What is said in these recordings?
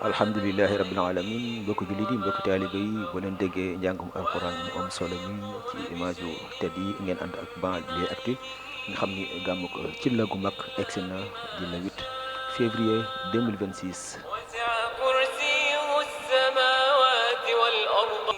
alhamdulilahi rabbil alamin mbokki jullit yi mbokki taalibe yi boo leen déggee njàngum alquran mu am solo mi ci image yu tedd yi ngeen ànd ak Banlieue Actu nga xam ni gàmmu ko ci la gu mag egsi na di le 8 février 2026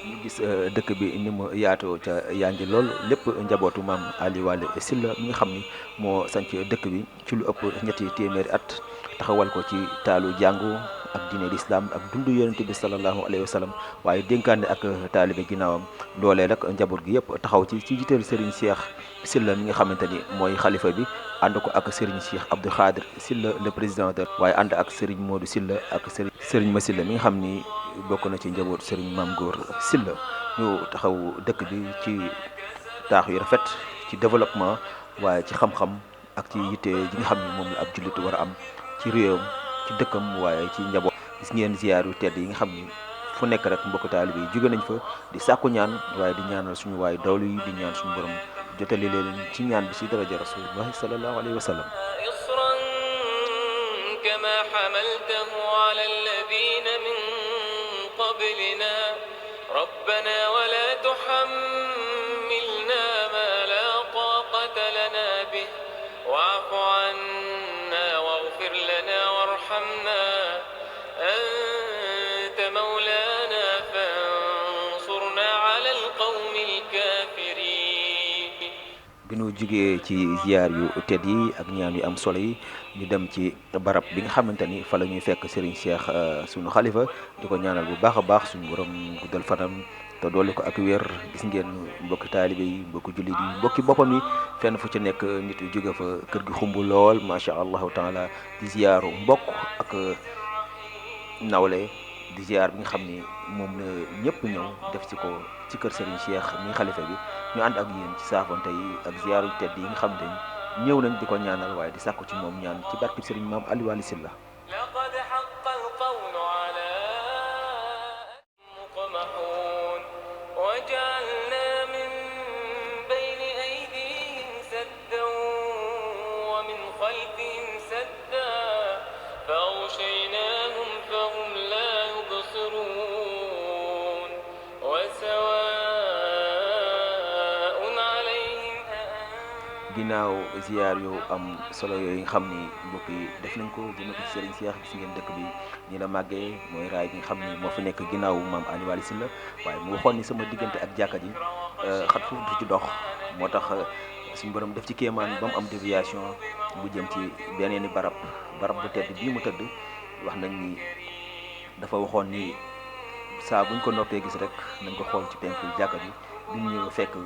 ñu gis dëkk bi ni mu yaatoo ca yaa ngi lool lépp njabootu maam Ali Wale Sylla mi nga xam ni moo sanc dëkk bi ci lu ëpp ñetti téeméeri at taxawal ko ci taalu jàngu ak diine l'islam ak dundu yonente bi sallallahu alayhi wa sallam waaye dénkaane ak taalibe ginnaawam loolee nag njaboot gi yëpp taxaw ci jiital Serigne Cheikh Sylla mi nga xamante ni mooy xalifa bi ànd ko ak Serigne Cheikh Abdou Khadir Sylla le président waaye ànd ak Serigne Modou Sylla ak Serigne Ma Sylla mi nga xam ni bokk na ci njaboot Serigne Mame Gor Sylla ñu taxaw dëkk bi ci taax yu rafet ci développement waaye ci xam-xam ak ci yitte ji nga xam ni moom la ab jullit war a am ci réewam ci dëkkam waaye ci njaboot gis ngeen ziar yu tedd yi nga xam ni fu nekk rek mbokk taalibe yi jóge nañ fa di sàkku ñaan waaye di ñaanal suñu waay dawlu yi di ñaan suñu borom jotali leen ci ñaan bi si daraja rasulullahi sallallahu alayhi wa sallam kama hamaltahu ala alladhina min qablina rabbana wala tuhammilna ma la taqata lana bih wa'fu anna waghfir lana warhamna anta mawlana fansurna ala alqawmi alkafirin. bi nu jugee ci ziar yu tedd yi ak ñaan yu am solo yi ñu dem ci barab bi nga xamante ni fa la ñuy fekk Serigne Cheikh sunu xalifa di ko ñaanal bu baax a baax suñu borom guddal fanam te doole ko ak wér. gis ngeen mbokki taalibe yi mbokki jullit yi mbokki boppam yi fenn fu ci nekk nit jóge fa kër gi xumb lool macha allahu taala di ziaru mbokk ak nawle di ziar bi nga xam ni moom la ñëpp ñëw def ci ko ci kër Serigne Cheikh mi xalifa bi ñu ànd ak yéen ci saafante yi ak ziar yu tedd yi nga xam ne ñëw nañ di ko ñaanal waaye di sàkku ci moom ñaan ci barkib Serigne Maam Ali Wale Sylla. ginnaaw ziar yu am solo yooyu nga xam ni mbokk yi def nañ ko jëme ko ci Serigne Cheikh gis ngeen dëkk bi ñi la màggee mooy raay bi nga xam ni moo fi nekk ginnaaw maam Ali Wale Sylla waaye mu waxoon ni sama diggante ak jàkka ji xat foofu du ci dox moo tax suñu borom def ci kéemaan ba mu am déviation bu jëm ci beneen barab bu tedd bii mu tëdd wax nañ ni dafa waxoon ni saa buñ ko noppee gis rek nañ ko xool ci penku jàkka ji bi ñu ñëw fekk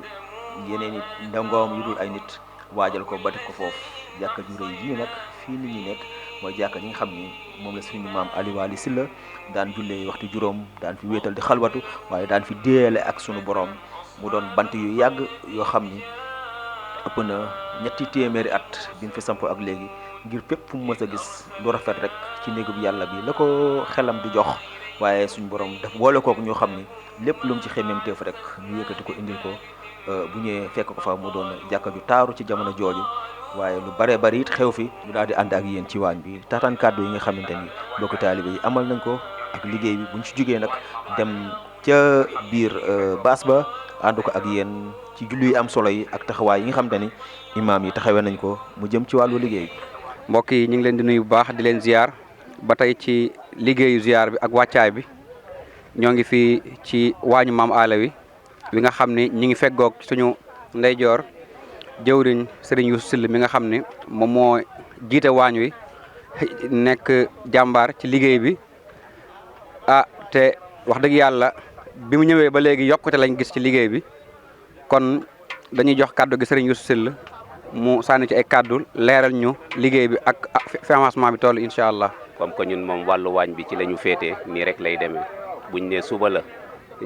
yeneen i ndangoom yu dul ay nit waajal ko ba def ko foofu jàkka ju rëy ji nag fii nit ñi nekk mooy jàkka ji nga xam ni moom la suñu maam Ali Wale Sylla daan jullee waxtu juróom daan fi wéetal di xalwatu waaye daan fi déele ak sunu borom mu doon bant yu yàgg yoo xam ni ëpp na ñetti téeméeri at bi fi samp ak léegi ngir fépp fu mu mës a gis lu rafet rek ci néegub yàlla bi la ko xelam di jox waaye suñu borom def boole kook ñoo xam ni lépp lu mu ci xemmeemteef rek ñu yëkkati ko indil ko bu ñëwee fekk ko fa mu doon jàkka ju taaru ci jamono jooju waaye lu bare bari it xew fi ñu daal di ànd ak yéen ci waañ bi taataan kàddu yi nga xamante ni mbokki taalibe yi amal nañ ko ak liggéey bi buñ ci jógee nag dem ca biir baas ba ànd ko ak yéen ci julli yi am solo yi ak taxawaay yi nga xamante ni imaam yi taxawee nañ ko mu jëm ci wàllu liggéey bi. mbokk yi ñu ngi leen di nuyu bu baax di leen ziar ba tey ci liggéeyu ziar bi ak wàccaay bi ñoo ngi fii ci waañu maam Aala wi nga xam ni ñi ngi feggoog suñu ndeyjoor jëwriñ Serigne Youssou Sylla mi nga xam ni moom moo jiite waañ wi nekk jàmbaar ci liggéey bi te wax dëgg yàlla bi mu ñëwee ba léegi yokkute lañ gis ci liggéey bi kon dañuy jox kàddu gi Serigne Youssou Sylla mu sànni ci ay kàddu leeral ñu liggéey bi ak fi avancement bi toll incha allah. comme que ñun moom wàllu waañ bi ci la ñu féetee nii rek lay demee buñ ne suba la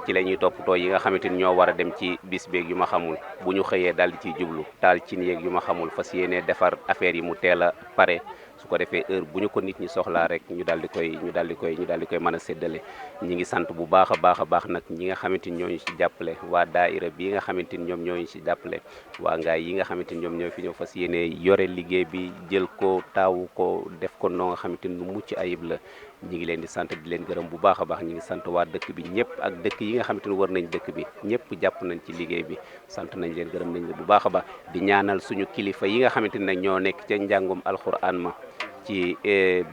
ci la ñuy toppatoo yi nga xamante ni ñoo war a dem ci bis beeg yu ma xamul bu ñu xëyee daal di ciy jublu taal ci yeeg yu ma xamul fas yéene defar affaire yi mu teel a pare su ko defee heure bu ñu ko nit ñi soxlaa rek ñu daal di koy mën a séddale. ñi ngi sant bu baax a baax nag ñi nga xamante ni ñoo ñu ci jàppale waa daaira bi nga xamante ni ñoom ñoo ñu ci jàppale waa ngaay yi nga xamante ni ñoom ñoo fi ñëw fas yéene yore liggéey bi jël ko taawu ko def ko noo nga xamante ni lu mucc ayib la. ñi ngi leen di sant di leen gërëm bu baax a baax ñi ngi sant waa dëkk bi ñëpp ak dëkk yi nga xamante ni war nañ dëkk bi ñëpp jàpp nañ ci liggéey bi sant nañ leen gërëm nañ leen bu baax a baax di ñaanal suñu kilifa yi nga xamante ni nag ñoo nekk ca njàngum alxuraan ma ci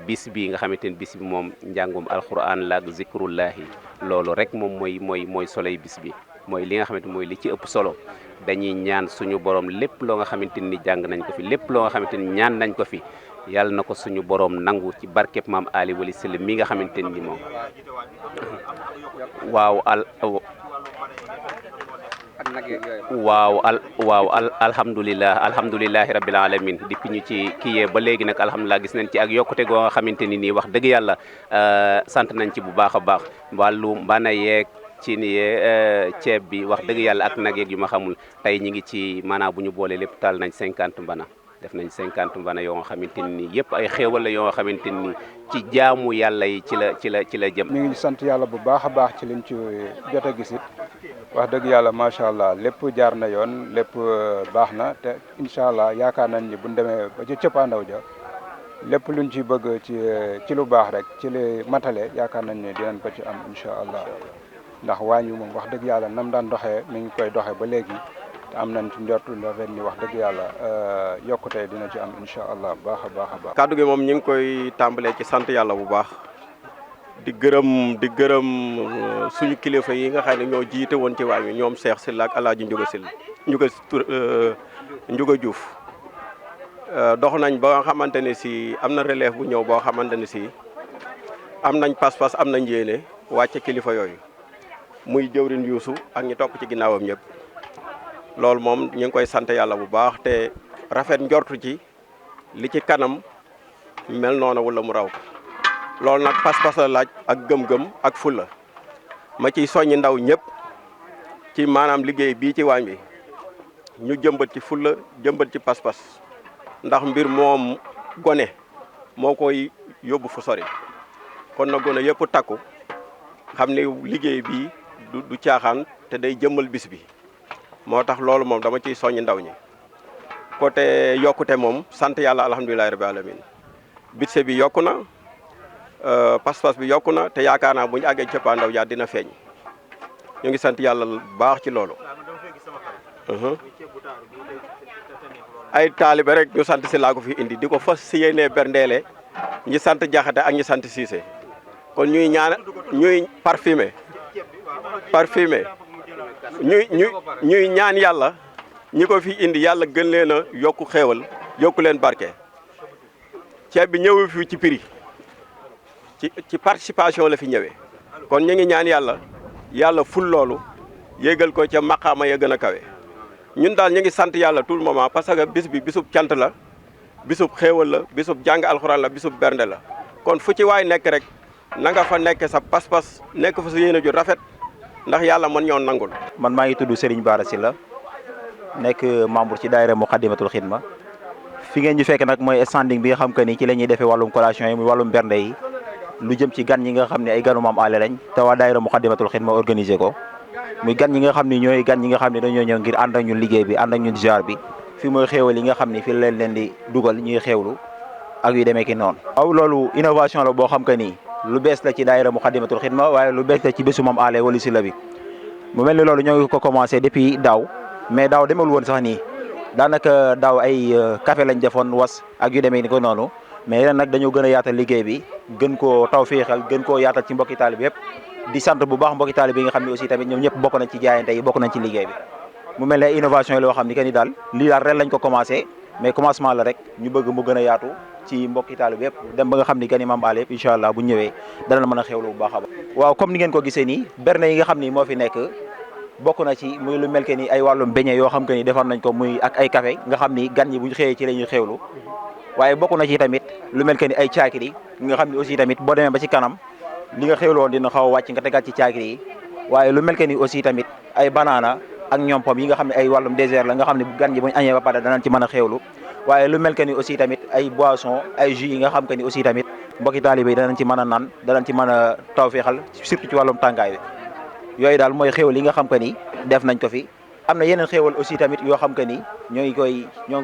bis bi nga xamante ni bis bi moom njàngum alxuraan la ak zikrullahi loolu rek moom mooy soloy bis bi mooy li nga xamante mooy li ci ëpp solo dañuy ñaan suñu borom lépp loo nga xamante ni jàng nañ ko fi lépp loo nga xamante ni ñaan nañ ko fi yàlla na ko suñu borom nangu ci barkeb maam Ali Wali Sylla mi nga xamante ni moom alhamdulilahi rabbil alamin depuis ñu ci kiyee ba léegi nag alhamdulilah gis nañ ci ak yokkute goo nga xamante ni nii wax dëgg yàlla sant nañ ci bu baax a baax wàllu mbana yeeg ci ni ceeb bi wax dëgg yàlla ak nag yeeg yu ma xamul tey ñi ngi ci maanaam bu ñu boole lépp taal nañ 50 mbana def nañ 50 mbana yoo nga xamante ni yëpp ay xéewal la yoo nga xamante ni ci jaamu yàlla yi ci la jëm. ñu ngi sant yàlla bu baax a baax ci liñ ci jot a gisit wax dëgg yàlla macha allah lépp jaar na yoon lépp baax na te incha allah yaakaar nañ ni buñ demee ba ci cëppaandaw ja lépp luñ ci bëgg ci lu baax rek ci li matale yaakaar nañ ne dinañ ko ci am incha allah ndax waañ wi moom wax dëgg yàlla nam daan doxee mi ngi koy doxee ba léegi. am nañ ci njortu la ren ni wax dëgg yàlla yokkute dina ci am incha allah baax a baax. kàddu gi moom ñu ngi koy tàmbalee ci sant yàlla bu baax di gërëm suñu kilifa yi nga xam ne ñoo jiite woon ci waañ wi ñoom Cheikh Sylla ak El Hadj Ndiouga Diouf dox nañ ba nga xamante ne si am na relève bu ñëw boo xamante ne si am nañ pas-pas am nañ yéene wàcce kilifa yooyu muy jëwrin Yuusu ak ñi topp ci ginnaawam ñëpp. loolu moom ñu ngi koy sant yàlla bu baax te rafet njortu ci li ci kanam mel noonu wala mu raw loolu nag pas-pas la laaj ak gëm-gëm ak fulla ma ciy soññi ndaw ñëpp ci maanaam liggéey bii ci waañ bi ñu jëmbat ci fulla jëmbat ci pas-pas ndax mbir moom gone moo koy yóbbu fu sori kon na gone yëpp takku xam ne liggéey bii du caaxaan te day jëmmal bis bi moo tax loolu moom dama ciy soññi ndaw ñi côté yokkute moom sant yàlla alhamdulilahi rabbi alamin budget bi yokku na pas-pas bi yokku na te yaakaar naa bu ñu àggee cëppaandaw yaa dina feeñ ñu ngi sant yàlla baax ci loolu ay taalibe rek ñu sant si laa ko fi indi di ko fas si yéenee berndeele ñi sant jaxate ak ñi sant siise kon ñuy parfumé ñuy ñaan yàlla ñi ko fi indi yàlla gën leen a yokku xéewal yokku leen barke ceeb bi ñëwee fi ci prix ci participation la fi ñëwee kon ñu ngi ñaan yàlla ful loolu yéegal ko ca maqaama ya gën a kawe ñun daal ñu ngi sant yàlla tout le moment parce que bis bi bisub cant la bisub xéewal la bisub jàng alxuraan la bisub bernde la kon fu ci waay nekk rek na nga fa nekk sa pas-pas nekk fa sa yéene ju rafet ndax yàlla mën ñoo nangul. man maa ngi tudd Serigne Bara Sylla nekk membre ci daayira Muxaddamatul Xidma fi ngeen ñu fekk nag mooy standing bi nga xam que ni ci la ñuy defee wàllum collation yi muy wàllum bernde yi lu jëm ci gan ñi nga xam ne ay ganu Maam Alé lañ te waa daayira Muxaddamatul Xidma organisé ko muy gan ñi nga xam ni ñooy gan ñi nga xam ne dañoo ñëw ngir ànd ak ñun liggéey bi ànd ak ñun ziar bi fi mooy xéewal yi nga xam ni fi leen leen di dugal ñuy xéewlu ak yu demee ki noonu. waaw loolu innovation la boo xam que ni lu bees la ci daayira Muxaddamatul Xidma waaye lu bees la ci bésu Maam Alé Wali Sylla bi mu mel ni loolu ñoo ngi ko commencé depuis daaw mais daaw demul woon sax nii daanaka daaw ay café lañ defoon was ak yu demee ni ko noonu mais ren nag dañoo gën a yaatal liggéey bi gën koo tawféexal gën koo yaatal ci mbokki taalib yëpp di sant bu baax mbokki taalib yi nga xam ne aussi tamit ñoom ñëpp bokk nañ ci jaayante yi bokk nañ ci liggéey bi mu mel ne innovation yi loo xam ni que ni daal lii daal ren lañ ko commencé mais commencement la rek ñu bëgg mu gën a yaatu ci mbokki taalib yëpp dem ba nga xam ni que ni Maam Alé yëpp incha allah bu ñëwee dana mën a xewlu bu baax a baax waaw comme ni ngeen ko gisee nii berne yi nga xam ni moo fi nekk bokk na ci muy lu mel ke ni ay wàllum beñe yoo xam que ni defar nañ ko muy ak ay café nga xam ni gan ñi buñ xëyee ci la ñuy xewlu waaye bokk na ci tamit lu mel ke ni ay caakiri nga xam ni aussi tamit boo demee ba ci kanam li nga xewloon dina xaw a wàcc nga tegaat ci caakiri yi waaye lu mel ke ni aussi tamit ay banaana ak ñoom pom yi nga xam ne ay wàllum désert la nga xam ne gan ñi buñ añee ba pare danañ ci mën a xewlu waaye lu mel que ni aussi tamit ay boisson ay jus yi nga xam que ni aussi tamit mbokki taalibe yi danañ ci mën a naan danañ ci mën a tawféexal surtout ci wàllum tàngaay bi yooyu daal mooy xéwal yi nga xam que ni def nañ ko fi am na yeneen xéwal aussi tamit yoo xam que ni ñoo ngi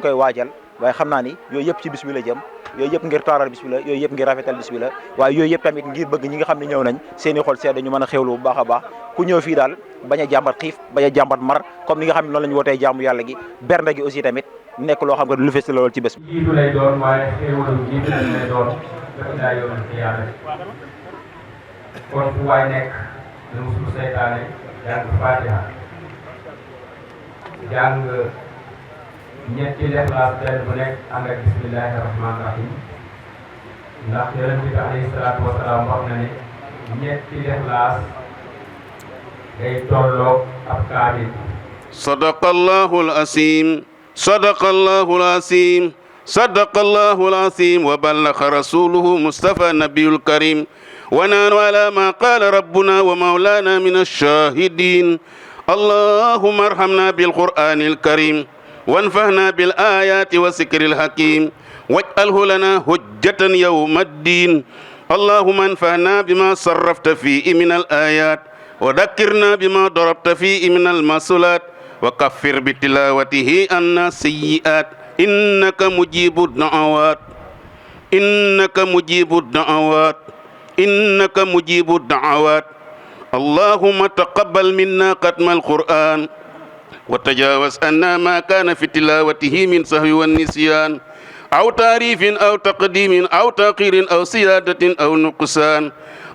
koy waajal waaye xam naa ni yooyu yëpp ci bis bi la jëm yooyu yëpp ngir taaral bis bi la yooyu yëpp ngir rafetal bis bi la waaye yooyu yëpp tamit ngir bëgg ñi nga xam ne ñëw nañ seen i xol sedd ñu mën a xéwlu bu baax a baax ku ñëw fii daal bañ a jàmbat xiif bañ a jàmbat mar comme ni nga xam ne noonu la ñu wootee jaamu yàlla gi bernde gi aussi tamit nekk loo xam que lu fees la lool ci bés bi. jiitu lay doon waaye xéewalu jiitu lay doon dafa daa yoon ci yàlla kon fu waay nekk na musul seytaane jàng fatiha jàng ñetti lexlaas benn bu nekk ànd ak bismillahi rahmaani rahim ndax yonent bi alayhi salaatu wasalaam wax na ne ñetti lexlaas day tolloog ab kaamil. sadaqallahu al-asim sadaqallahu al-asim sadaqallahu al-asim wa ballaga rasuluhu mustafa nabiyul karim wa nahnu ala ma qala rabbuna wa mawlana min ash-shahidin allahumma arhamna bil qur'anil karim وانفعنا بالآيات والذكر الحكيم واجعله لنا حجة يوم الدين اللهم انفعنا بما صرفت فيه من الآيات وذكرنا بما ضربت فيه من المثلات وكفر بتلاوته عنا السيئات إنك مجيب الدعوات إنك مجيب الدعوات إنك مجيب الدعوات اللهم تقبل منا ختم القرآن وتجاوز عنا ما كان في تلاوته من سهو والنسيان أو تعريف أو تقديم أو تأخير أو زيادة أو نقصان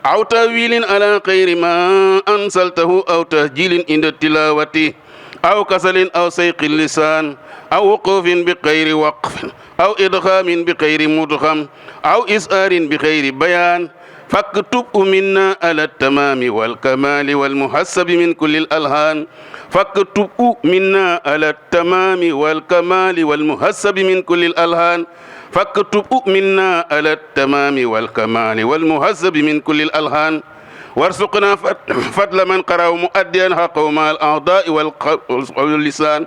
أو تأويل على غير ما أنزلته أو تسجيل عند تلاوته أو كسل أو سيق اللسان أو وقوف بغير وقف أو إدغام بغير مدغم أو إسآر بغير بيان فاكتب منا على التمام والكمال والمحسب من كل الألهان فاكتب منا على التمام والكمال والمحسب من كل الألهان فاكتب منا على التمام والكمال والمحسب من كل الألهان وارزقنا فضل من قرأ مؤديا حقه مع الأعضاء واللسان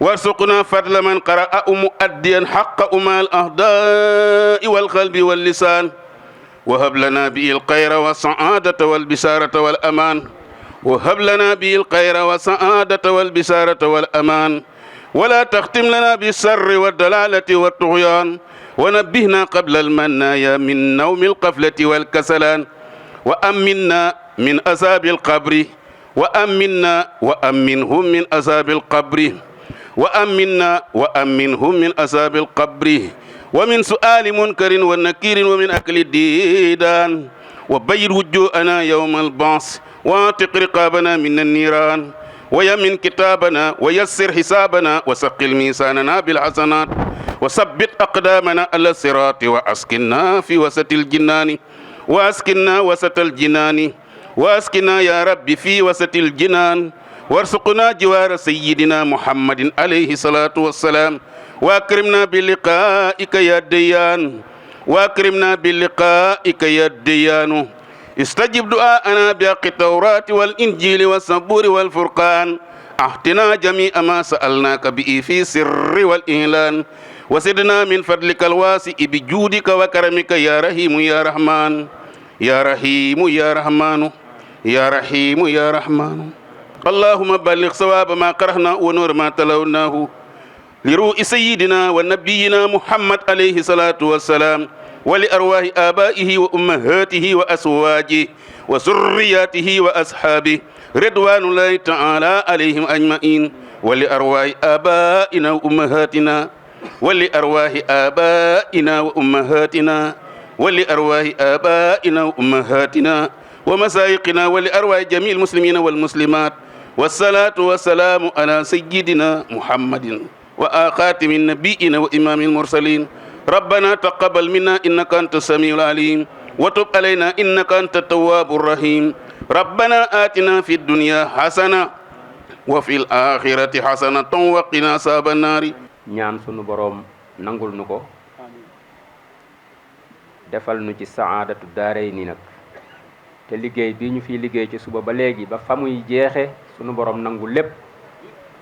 وارزقنا فضل من قرأ مؤديا حقه مع الأعضاء والقلب واللسان وهب لنا به الخير والسعادة والبشارة والأمان وهب لنا به الخير والسعادة والبشارة والأمان ولا تختم لنا بالشر والضلالة والطغيان ونبهنا قبل المنايا من نوم القفلة والكسلان وأمنا من عذاب القبر وأمنهم من عذاب القبر وأمنهم من عذاب القبر ومن سؤال منكر ونكير ومن أكل الديدان وبير وجوهنا يوم البعث واعتق رقابنا من النيران ويمن كتابنا ويسر حسابنا وثقل ميزاننا بالحسنات وثبت أقدامنا على الصراط وأسكننا في وسط الجنان وأسكننا وسط الجنان وأسكننا يا رب في وسط الجنان وارزقنا جوار سيدنا محمد عليه الصلاة والسلام وأكرمنا بلقائك يا ديان وأكرمنا بلقائك يا ديان استجب دعاءنا بحق التوراة والإنجيل والزبور والفرقان أعطنا جميع ما سألناك به في سر والإعلان وزدنا من فضلك الواسع بجودك وكرمك يا رحيم يا رحمن يا رحيم يا رحمن يا رحيم يا رحمن اللهم بلغ صواب ما قرأنا ونور ما تلوناه لروح سيدنا ونبينا محمد عليه الصلاة والسلام ولأرواح آبائه وأمهاته وأزواجه وذرياته وأصحابه رضوان الله تعالى عليهم أجمعين ولأرواح آبائنا وأمهاتنا ولأرواح آبائنا وأمهاتنا ولأرواح آبائنا وأمهاتنا ومشايخنا ولأرواح جميع المسلمين والمسلمات والصلاة والسلام على سيدنا محمد وخاتم النبيين وإمام المرسلين ربنا تقبل منا إنك أنت السميع العليم وتب علينا إنك أنت التواب الرحيم ربنا آتنا في الدنيا حسنة وفي الآخرة حسنة وقنا عذاب النار. ñaan sunu boroom nangul nu ko defal nu ci saadatu daaray ni nag te liggéey bi ñu fi liggéey ci suba ba léegi ba fa muy jeexe sunu boroom nangu lépp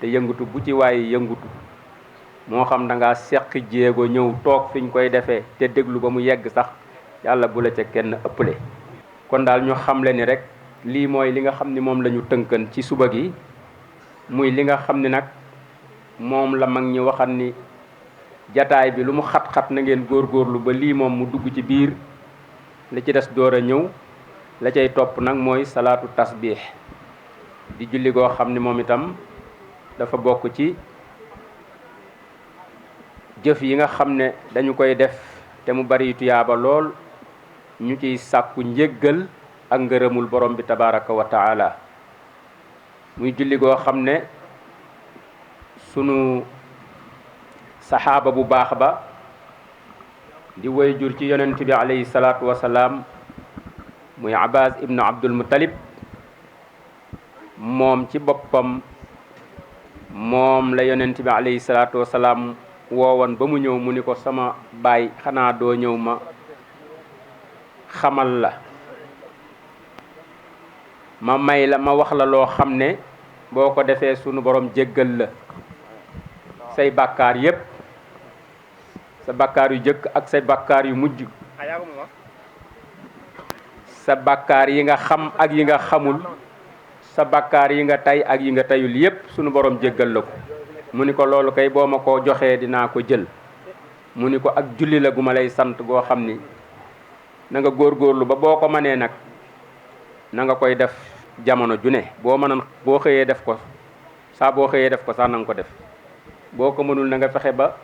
te yëngatu bu ci waaye yëngatu moo xam da ngaa seqi jéego ñëw toog fiñ koy defee te déglu ba mu yegg sax yàlla bu la ca kenn ëppale. kon daal ñu xamle ni rek lii mooy li nga xam ni moom la ñu tënkan ci suba gi muy li nga xam ni nag moom la mag ñi waxan ni jataay bi lu mu xat-xat na ngeen góorgóorlu ba lii moom mu dugg ci biir li ci des door a ñëw la cay topp nag mooy salaatu tasbih di julli goo xam ni moom itam dafa bokk ci jëf yi nga xam ne dañu koy def te mu bari tuyaaba lool ñu ciy sàkku njéggal ak ngërëmul borom bi tabaraka wa taala muy julli goo xam ne sunu saxaaba bu baax ba di woy jur ci yonent bi alayhi salaatu wasalaam muy Abbas ibnu Abdul Muttalib moom ci boppam moom la yonent bi alayhi salaatu wasalaam woowoon ba mu ñëw mu ni ko sama baay xanaa doo ñëw ma xamal la ma may la ma wax la loo xam ne boo ko defee sunu borom jéggal la say bàkkaar yépp sa bàkkaar yu jëkk ak say bàkkaar yu mujj sa bàkkaar yi nga xam ak yi nga xamul sa bàkkaar yi nga tay ak yi nga tayul yépp sunu borom jéggal la ko mu ni ko loolu kay boo ma ko joxee dinaa ko jël mu ni ko ak julli la gu ma lay sant goo xam ni na nga góorgóorlu ba boo ko mënee nag na nga koy def jamono ju ne boo mënoon boo xëyee def ko boo xëyee def ko sax na nga ko def boo ko mënul na nga fexe ba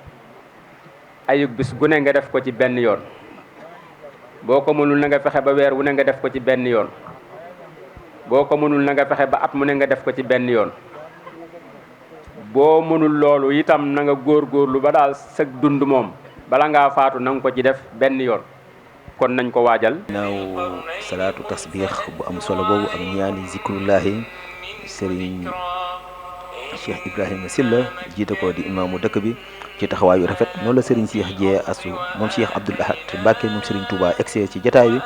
ayub bis gu ne nga def ko ci benn yoon boo ko mënul na nga fexe ba weer wu ne nga def ko ci benn yoon boo ko mënul na nga fexe ba at mu ne nga def ko ci benn yoon boo mënul loolu itam na nga góorgóorlu ba daal sag dund moom bala ngaa faatu na nga ko ci def benn yoon kon nañ ko waajal. ginnaaw salaatu tasbix bu am solo boobu ak ñaani zikrullahi Serigne Cheikh Ibrahima Sylla jiite ko di imaamu dëkk bi ci taxawaayu rafet noonu la Serigne Cheikh Dieye Assou moom Cheikh Abdoul Ahad Mbacké moom Serigne Touba egsee ci jataay bi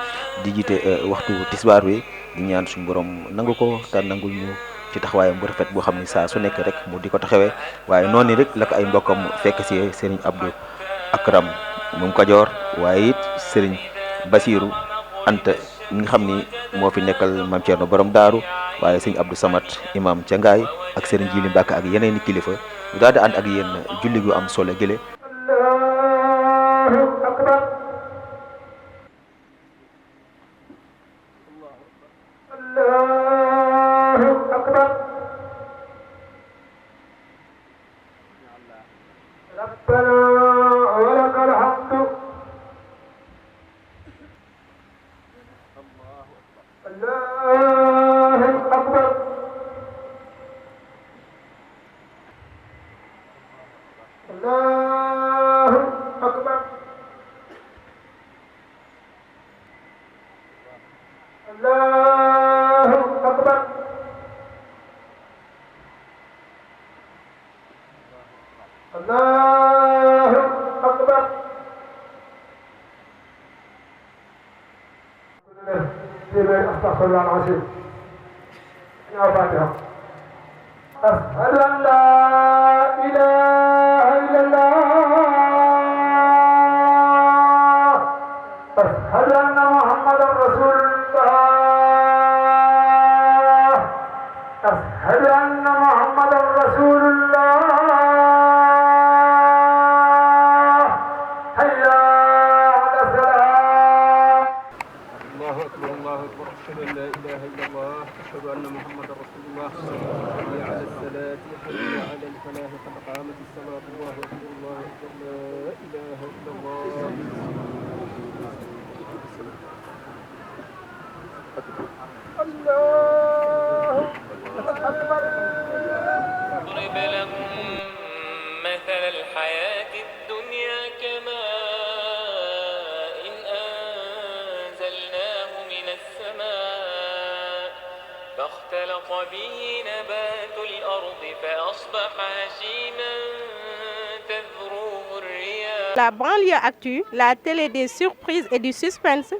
di jiite waxtu tisbaar wi di ñaan suñu borom nangu ko te nangul ñu ci taxawaayam bu rafet boo xam ne saa su nekk rek mu di ko taxawee waaye noonu rek la ko ay mbokkam fekk si Serigne Abdou Akram moom Kajoor waaye it Serigne Basiru Anta mi nga xam ni moo fi nekkal Maam Thierno borom daaru waaye sëñ Abdou Samad imam ca Ngaay ak Serigne Jili Mbàkke ak yeneen i kilifa ñu daal di ànd ak yéen julli gu am solo gële. Allahu akbar. Allahu akbar. Rabbana wa lakal hamdu. Allahu akbar. Allahu akbar. Allahu akbar. Allahu akbar. أستغفر الله العظيم يا فاتحة أشهد أن لا إله إلا الله أشهد أن محمدا رسول الله أشهد أن محمدا رسول الله حي على الصلاة الله أكبر الله أكبر أشهد أن لا إله إلا الله أشهد أن محمدا رسول الله حي على الصلاة حي على الفلاح قد قامت الصلاة الله أكبر الله أكبر لا إله إلا الله الله أكبر ضرب لهم مثل الحياة الدنيا كماء إن أنزلناه من السماء فاختلط به نبات الأرض فأصبح هشيما تذروه الرياح. La banlieue actu, la télé des surprises et du suspense.